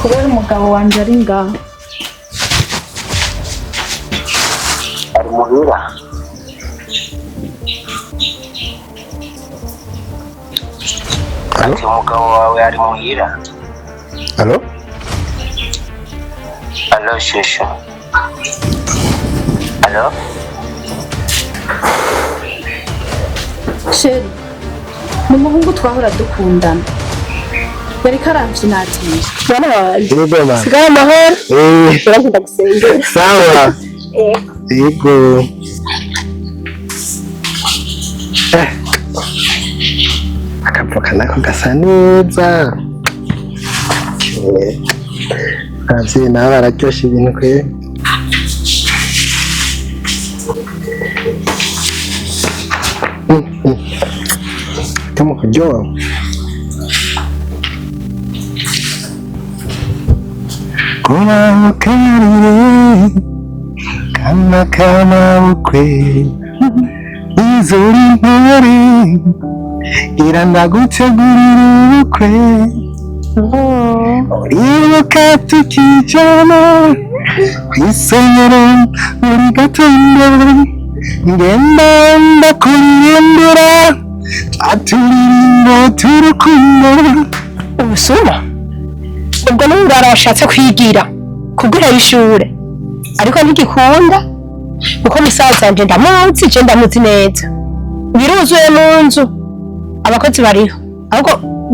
Kubera umugabo wanje ari ngaho. Ari muhira. Alo? Ati umugabo wawe ari muhira. Alo? Alo shushu. Alo? Chéri, ni umuhungu twahora dukundana. Yariko aramvyinatisha. Mwana wanje Yego ma. sigara amahoro. Eh, Urakunda gusengera. sawa. Yego. Eh. Akavoka nako gasa neza. Eh. Abavyeyi nabo bararyosha ibintu kwe. Mm, mm. Kama kuryoha. Kuba kana kamabukwe izuri ntore gira ndagutegurira ubukwe uribuka tukijana kw'isengero buri gatondo ngenda ndakuririmbira aturirimbo turukundo. Ubusuma ubwo n'umurara washatse kwigira kubwira ishure, ariko ntigikunda kuko musaza wanje ndamuzi, je ndamuzi neza, biruzuye mu nzu, abakozi bariho, ahubwo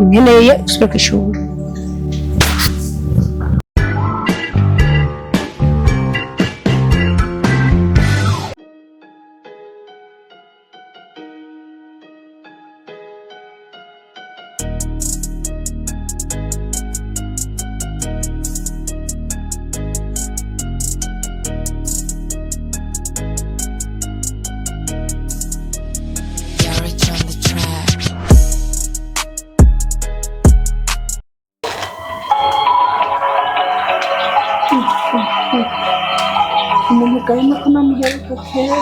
nkeneye usubire kw'ishure. Garage on the track. Umuntu gahima ko namuheruka kera.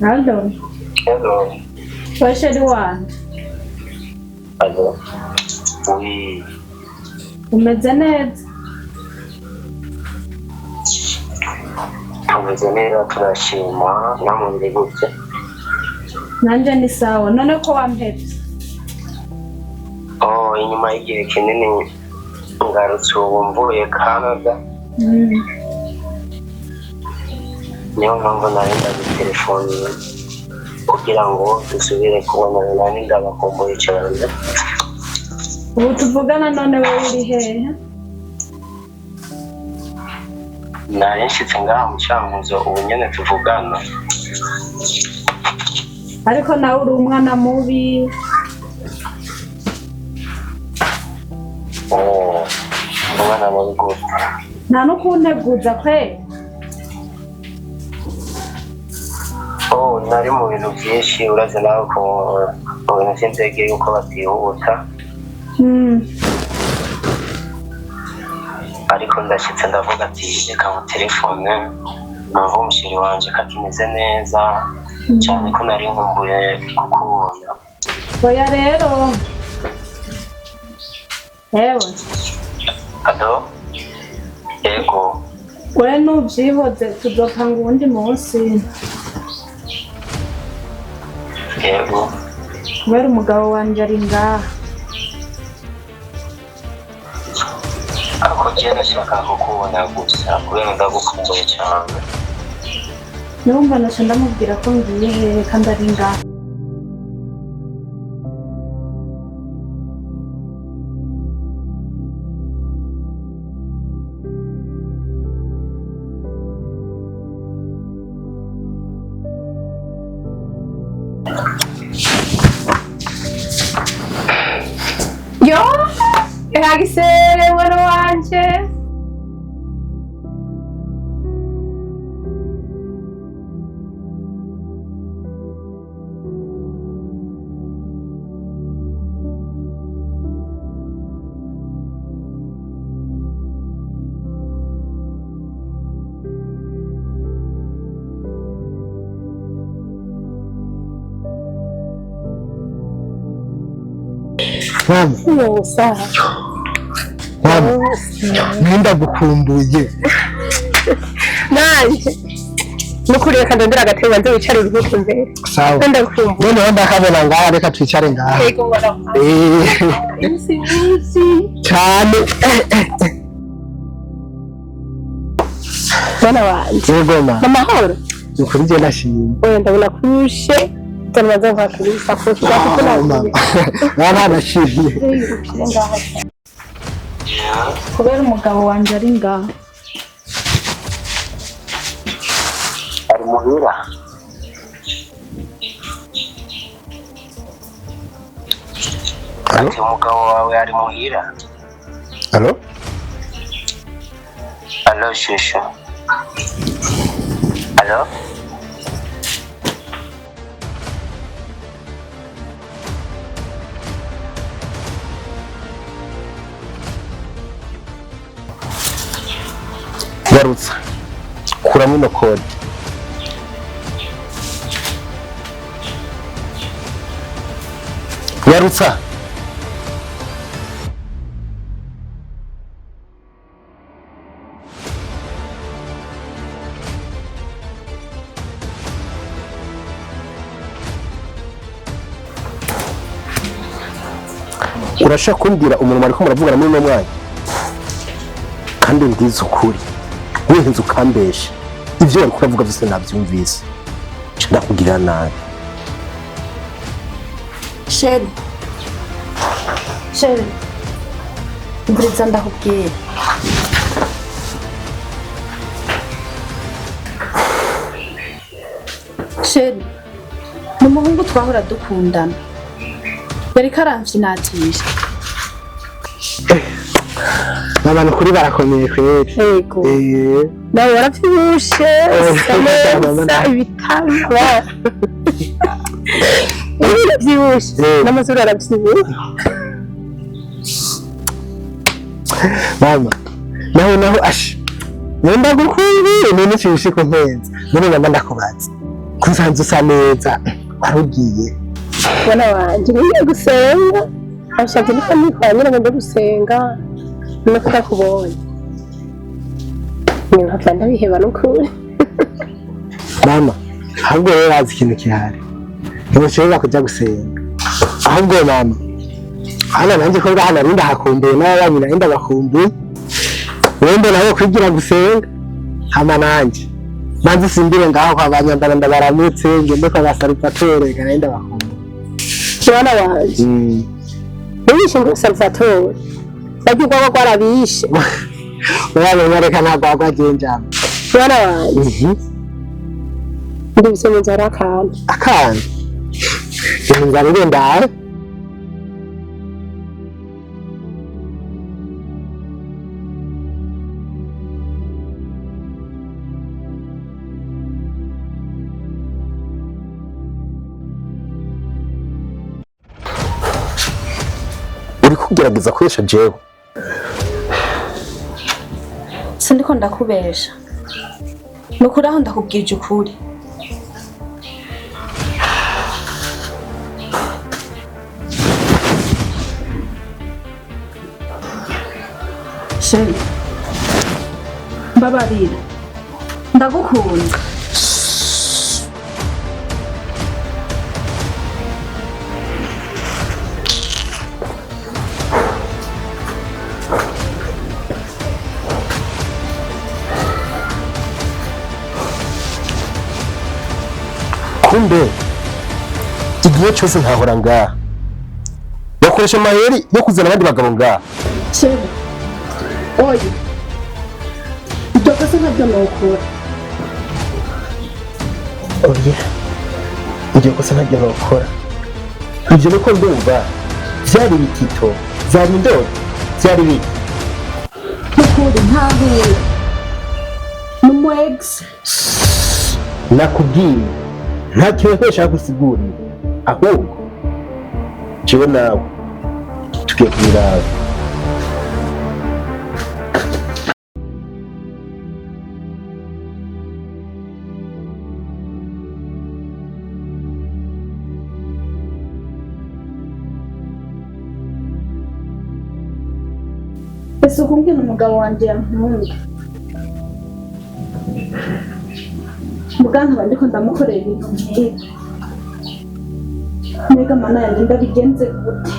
Alo, Hello. we chéri wanje. Alo. Oui. Umeze neza? Tumeze neza turashima, namwe muri gute? Nanje ni sawa, none ko wampevye? Oh, inyuma y'igihe kinini ngarutse ubu mvuye Canada. Niyo mpamvu nari ndagutelefoniye kugira ngo dusubire kubonana, nari ndabakumbuye cyane. Ubu tuvugana none wowe uri hehe? Nari nshitse ngaha mu Cankuzo ubu nyene tuvugana. Ariko nawe uri umwana mubi. Oh, umwana mubi gute? Nta no kunteguza kwe. Oh, nari mu bintu byinshi, urazi nawe ko mu bintu by'indege yuko batihuta. Ariko ndashyitse ndavuga ati reka mu telefone numva umuchéri wanje kakimeze neza cyane ko nari nkumbuye kukubona. Oya rero. Ewe, Alo, yego. We nuvyihoze tuzopanga uwundi munsi. Yego. Kubera umugabo wanje ari ngaha. Ariko jewe ndashaka kukubona gusa kubera ndagukumbuye cyane. Nurumva naca ndamubwira ko ngiye hehe kandi ari ngaha. Yo, Agisere mwana wanje. Mama, Yosa. mama, nenda gukumbuye. Nanje. Nukuri reka ndondera agatebe nze wicare uruhuke imbere. Sawa. Ndakumbuye. Noneho ndakabona ngaha, reka twicare ngaha. Yego mbona. Iminsi myinshi. Cyane. Mwana wanje. Yego ma. Amahoro. Nukuri je ndashimye. Oya ndabona kurushe. Ndamaze nkwakira isakoshi kuko Ah, mama. Mwana ndashimye. Kubera umugabo wanjye ari ngaho. Ari muhira. Ati umugabo wawe ari muhira. Allo? Allo shushu. Allo? Garutsa. Kuramo ino kode. Garutsa. Urashaka kumbwira umuntu ariko muravugana muri uno mwanya? Kandi mbwiza ukuri, wihenze ukambesha, ibyo wari kuravuga byose nabyumvise, nca ndakugirira nabi. Chéri, chéri, umviriza ndakubwira. Chéri, ni umuhungu twahora dukundana, yariko aramfyinatisha. Abantu kuri barakomeye kweri. Yego. Nawe waravyibushe, usa neza, ibitamba. Uravyibushe. N'amazuru aravyibushe. Mama, naho naho ashi. Nenda gukumbuye none cyushi ko mpenza. None mama ndakubaza. Ko nsanze usa neza. Warugiye. Mwana wanje, ngiye gusenga. Ashatse niko nikora nyine ngo nde gusenga. Nuko ndakubonye. Ni nkava ndabiheba n'ukuri. Mama, ahubwo rero bazi ikintu gihari. Ntimushobora kujya gusenga. Ahubwo mama, hano nanjye ko ngaha nari ndahakumbuye n'abanyu nari ndabakumbuye. Wenda nawe kwigira gusenga. Hama nanjye. Banze simbire ngaho kwa banyambara ndabaramutse ngende kwa basarupatere nari ndabakumbuye. Mwana wanje. Wishe ngo Salvatore. Bagiye kwa rwarabishe. Urabona reka ntabwo wagwa genjama. Mwana wanje. Ndibise mu nzara akantu. Akana. Inzara irendaye. Uri kugerageza kubesha jewe? Sindiko ndakubesha, ni ukuri aho ndakubwije ukuri. Chéri, mbabarira, ndagukunda. Kumbe igihe cyose nkahora ngaha bakoresha amayeri yo kuzana abandi bagabo ngaha. Chéri, oya, iryo kosa ntabyo nokora. Oya, iryo kosa ntabyo nokora. Ibyo niko ndumva byari ibitito, byari indoto, byari biki. Nukuri ntahure ni umu ex. Nakubwiye nta kintu nshaka gusigurira, ahubwo jewe nawe tugiye kubiraba. Ese ukumbwira umugabo wanjye yankunda, muga nkaba ndiko ndamukorera ibintu nk'ibi. Mbega mana yanjye, ndabigenze gute?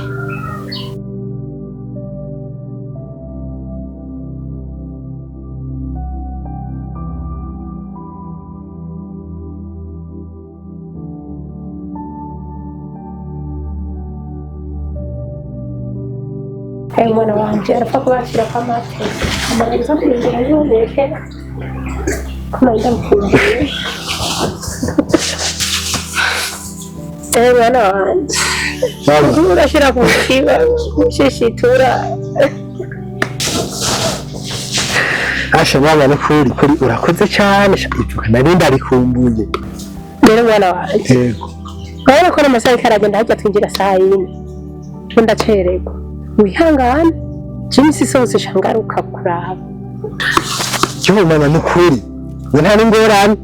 Ayo mwana wanje arapfa kubashira kw'amate amanza kurindira yumveke ko nari ndamukumbuye. Eh, mwana wanje, Mama, urashira ku mutima ushishitura. asha mama, nukuri kuri urakoze cyane sha, ivuka nari ndarikumbuye. Rero mwana wanje, Yego. urabona ko n'amasaha ariko aragenda, harya twinjira saa yine, ubu ndacererwa, wihangane, je imisi yose sha ngaruka kuraba. Yo mama, nukuri ngo nta n'ingorane,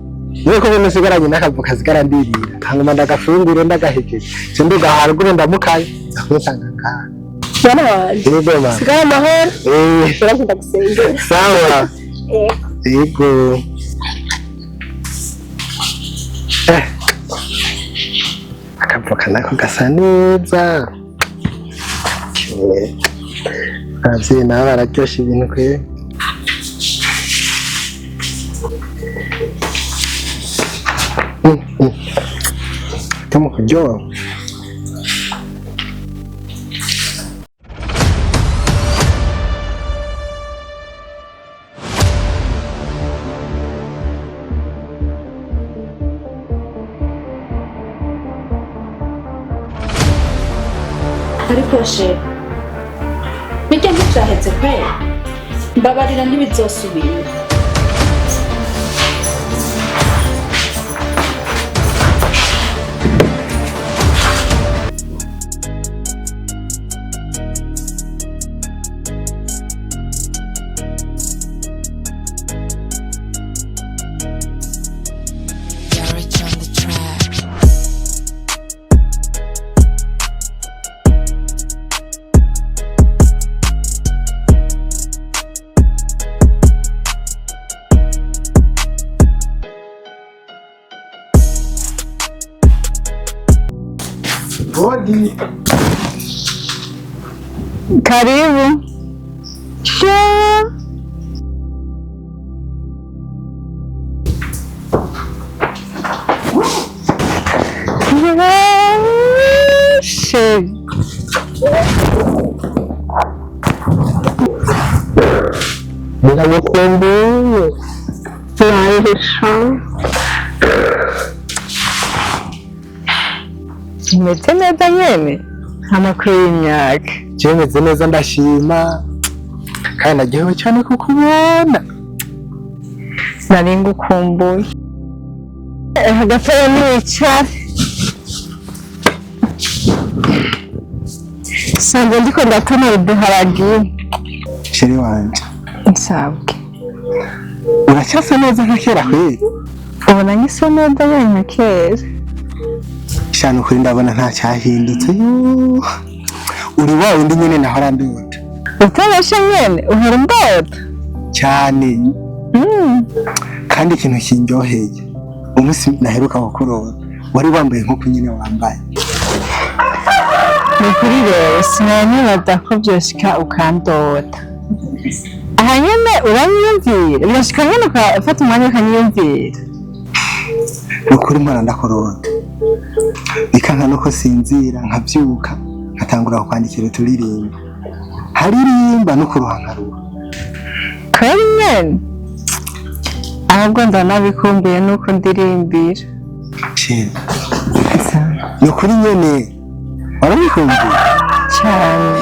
niyo ko bino sigaranye n'akavuka sigara ndirira, hanyuma ndagafungure ndagahejeje, nce nduga haruguru ndamukaye nza ngaha. Mwana wanje, Yego mama. sigara amahoro. Eh. Uragenda gusengera. Sawa. Yego. Yego. Eh. Akavoka nako gasa neza. Eh. Abavyeyi nabo bararyosha ibintu kwe. Mm, mm. Kama kuryoha. Ariko shefu, bijya ntibyahetse kwera, mbabarira, ntibizosubira. Garage on the track. Bodi. Karibu. Sha. Sheri. Ndagukumbuye. Nanjye sha. Umeze neza nyene? Amakuru y'imyaka. Jewe meze neza, ndashima. Kandi naryohewe cyane kukubona. Nari ngukumbuye. Agatebe nicare. Sanze ndiko ndatonora uduharage. Chéri wanje. Nsabwe. Uracyasa neza nka kera kweli. Ubona nkisa neza nyene nka kera. Shana, ukuri ndabona nta cyahindutse. Yoo. Uri wa wundi nyene nahora ndota. Utabesha nyene uhora undota. Cyane. Mm. Kandi ikintu kindyoheye, umunsi naheruka kukurota wari wambaye nk'uko nyine wambaye. Ni ukuri rero sinanibaza ko vyoshika ukandota. Aha nyene uranyiyumvira, birashika nyene ukafata umwanya ukanyiyumvira. Ni ukuri mpora ndakurota, bikanka nuko sinzira, nkabyuka nkatangura kukwandikira uturirimbo, haririmba no kuruha nkaruha. Kweli nyene? Ahubwo ndanabikumbuye nuko ndirimbira. Chéri, ni ukuri nyene warabikumbuye. Cane.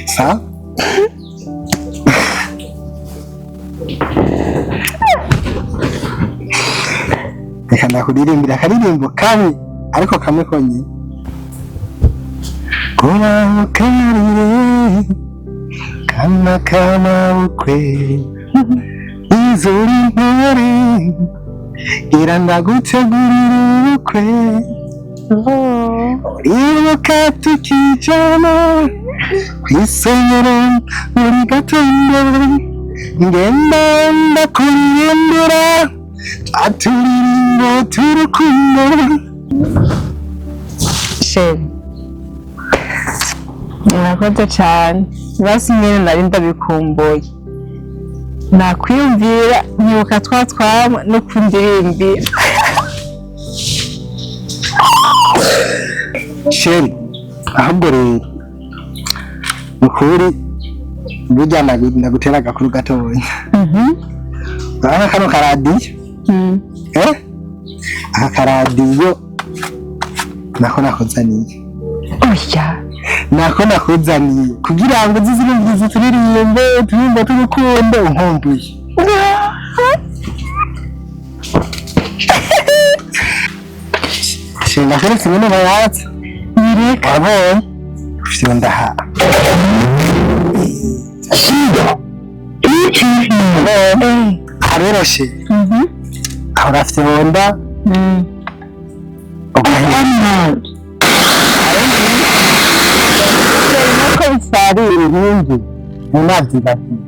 Sa reka ndakuririmbira akaririmbo kamwe, ariko kamwe konyine. Kubaho kama kama ukwe izuri ntore, gira ndagutegurira ubukwe. Uribuka tukijana kw'isengero buri gatondo, ngenda ndakuririmbira aturirimbo turukundo. Chéri, murakoze cyane. Basi nyine nari ndabikumbuye, nakwiyumvira nkibuka twa twamwa no kundirimbira. Chéri, ahubwo rero nukuri burya ndagutera agakuru gatoya. Urabona kano karadiyo? Eh, aka karadiyo nako nakuzaniye. Oya. Nako nakuzaniye kugira ngo uze urumvirize uturirimbo, uturirimbo tw'urukundo unkumbuye. Chéri, ndakweretse ingene bayatsa. Nyereka. Wabonye ufite ndaha. Aroroshe. Aho urafite honda ugahita. Nuko bisarira. Inkingi munavyibagiye,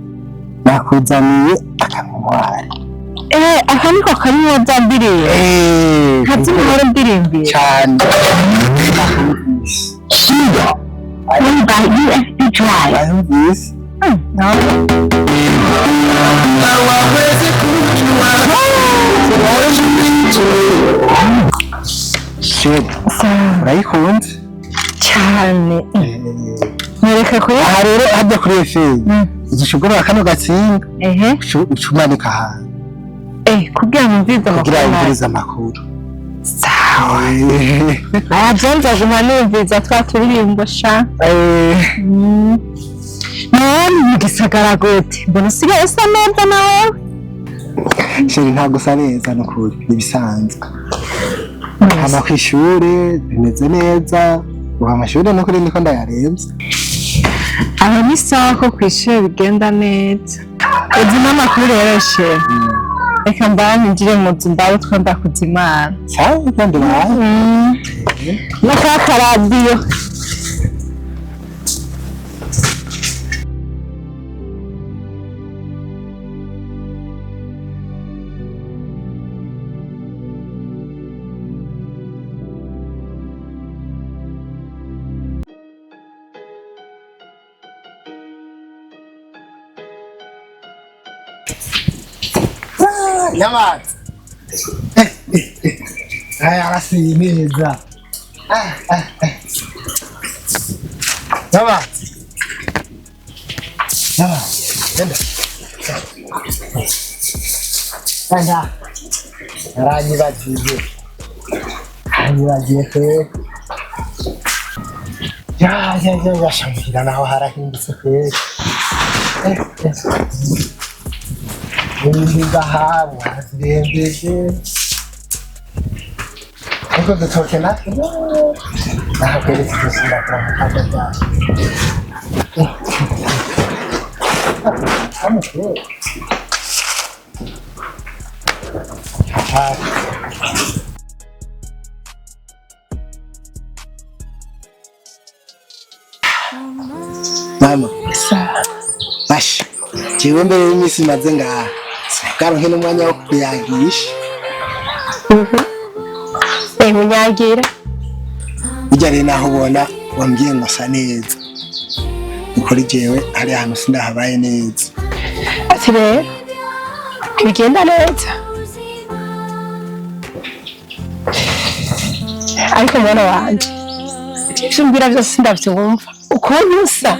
nakuzaniye akamwari. Eh, aka niko karimo za ndirimbo nkazi muhora ndirimbira. Cyane. Ayumvise. Chéri, urayikunze? Cyane. Nyereka kuri. Aha rero hajya kuri efeyi, uzushobora kano gatsinga, Ehe. ucumanika ahantu. Eh, kugira ngo mvirize kugira amakuru. wumvirize amakuru. Sawa. Aya nzaguma numviriza twa turirimbo sha. Nawe mu gisagara gute? Mbona usigaye usa neza nawe. Chéri, ntabwo usa neza nukuri, ntibisanzwe. Hama kw'ishure bimeze neza ubu, amashure nukuri niko ndayarebye. Aho ni sawa ko kw'ishure bigenda neza. Uzi n'amakuru rero chéri. Reka mbane njire mu nzu ndabe utwo ndakuza Imana. Sawa, kandi bawe. Na ka karadiyo. Nyamazi aya arasiye neza. Nyamazi, Nyamazi, genda genda, aranyibagiye, aranyibagiye pe. Ya ya ya ya, shamira naho harahindutse pe. Eh, eh. Ibindi ngaha mwarazirembeje, ariko dutoke natwe nahakweretse gusura kuramukanda ryawe. Hano pe. Ah. Mama, basha jewe mbere y'iminsi maze ngaha sinabwaronke n'umwanya wo kuyagisha. Eh, munyagira. Burya rero naho ubona wambwiye ngo asa neza, ukuri jewe hari ahantu sindahabaye neza. Ati rero ntibigenda neza, ariko mwana wanje ivyo umbwira vyose ndavyumva ukuntu usa.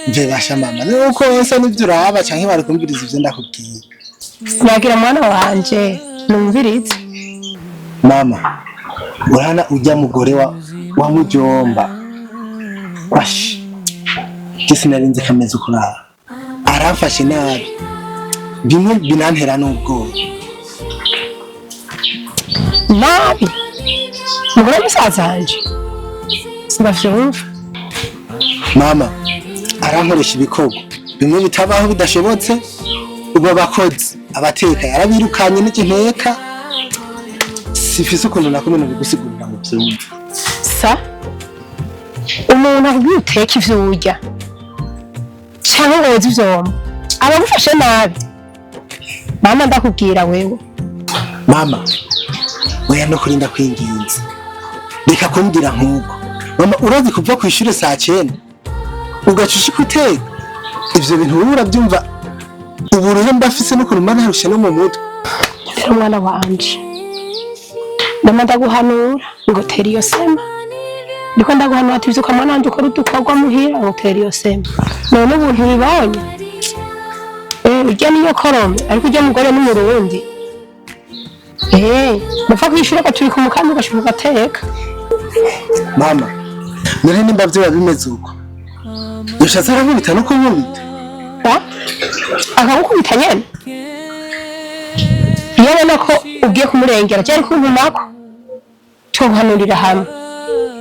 Mve basha mama, nuko wese nivyo uraba canke bari kumviriza ivyo ndakubwiye. Nagira mwana wanje numvirize. Mama, urana ujya mugore wa mujomba, basha je sinarinzi kameze ukuraba, aramfashe nabi bimwe binantera n'ubwoba. Nabi mugore wa musaza wanje, sindavyumva. Mama, arankoresha ibikorwa bimwe bitabaho bidashobotse. Ubu abakozi abateka yarabirukanye n'iginteka. Sifise ukuntu nakumwe nabigusigurira ngo byumve. Sa umuntu akubwiye uteka ivyo urya canke ngo woze ivyombo, aba agufashe nabi. Mama, ndakubwira wewe. Mama, oya, no kurinda kwinginze, reka kumbwira nk'uko. Mama, urazi kuva ku ishure saa 9 ugaca ushika uteka ivyo bintu? Wowe urabyumva uburuhe mba afise n'ukuntu mba narushe no mu mutwe? Rero mwana wanje, ndama ndaguhanura ngo tera iyo sema. Ndiko ndaguhanura ati vyuka mwana wanje, ukora udukorwa muhira, ngo tera iyo sema. None ubu ntibibonye? Urya niyo korome, ariko urya mugore n'umurundi. Bapfa kwishura ugatubika umukambi, ugashika ugateka. Mama, none nimba vyoba bimeze uko, yoshatse arankubita no kunkubita. Ba? Akagukubita nyene iyo abona ko ugiye kumurengera cyangwa kuntumako. Tuguhanurira hamwe,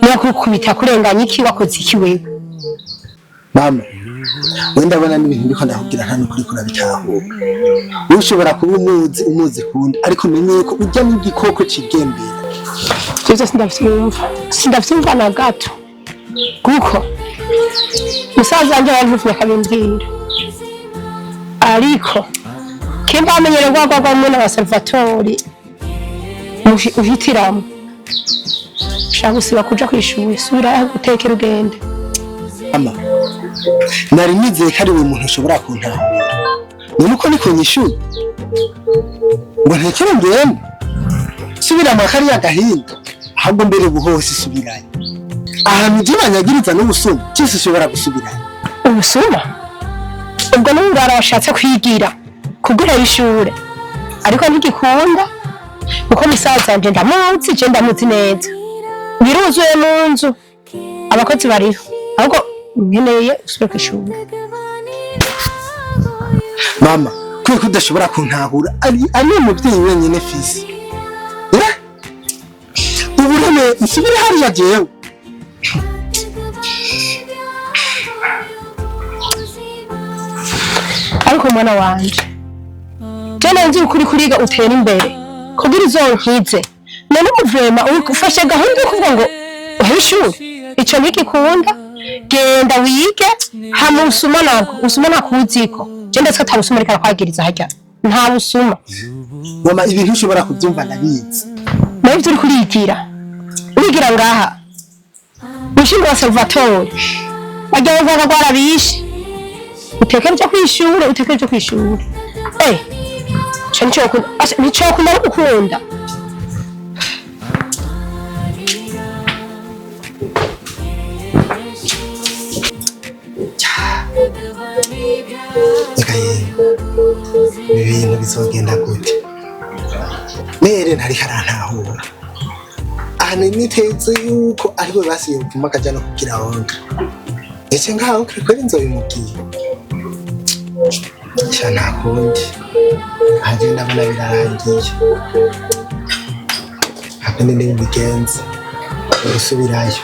niba kukubita kurenganya iki? Wakoze iki wewe? Mama, we ndabona n'ibintu ndiko ndakubwira nta n'ukuri kurabitahura. Wowe ushobora kuba umuzi, umuzi kundi, ariko umenye ko urya n'igikoko cigembera. Ivyo sindavyumva, sindavyumva na gato, kuko musaza wanje yarantutumye akabimbwira, ariko kimba amenyere rwa rwa rwa wa Salvatori uhitiramwo. Ushaka gusiba kuja kw'ishure, subira aho gutekera ugende. Mama, nari nizeye ko ari we muntu ushobora kuntahura. None uko niko nyishuye ngo ntekere ngende subira mu kariya gahinga? Ahubwo mbere ubu hose subirayo ahantu ujye banyagiriza n'ubusuma cyose ushobora gusubirayo. Ubusuma? Ubwo n'uburara washatse kwigira kubwira ishure, ariko ntigikunda, kuko musaza wanje ndamuzi, je ndamuzi neza. Biruzuye mu nzu, abakozi bariho. Ahubwo nkeneye usubire kw'ishure. Mama, kubera ko udashobora kuntahura, ari we mubyeyi wenyine fisi. Eh, ubu rero nsubire hariya jewe? Ariko mwana wanje, je nzi ukuri kuriga utera imbere kugira uzonkize. None ubu vraiment ufashe gahunda yo kuvuga ngo uhebe ishuri? Ico ntigikunda. Genda wige. Hama usuma nabwo usuma ntakuziko. Je ndetse ata busuma ariko arakwagiriza harya, nta busuma. Mama, ibintu ushobora kubyumva, ndabizi. Nawe ivyo uriko urigira, urigira ngaha wishinga wa Salvatore barya bavuga ko rwarabishe. Utekere ivyo kw'ishure, utekere ivyo kw'ishure. Ico nico asha, nico kumara gukunda. Reka yewe, ibi bintu bizogenda gute? Mere ntariko arantahura. Ahantu niteze yuko ariwe basiye gupfuma akaja no kugira onka, ndetse ngaho kweri nzobimubwira. Sha, nta kundi, aje ndabona birarangiye. Hakundi nibigenze gusubirayo.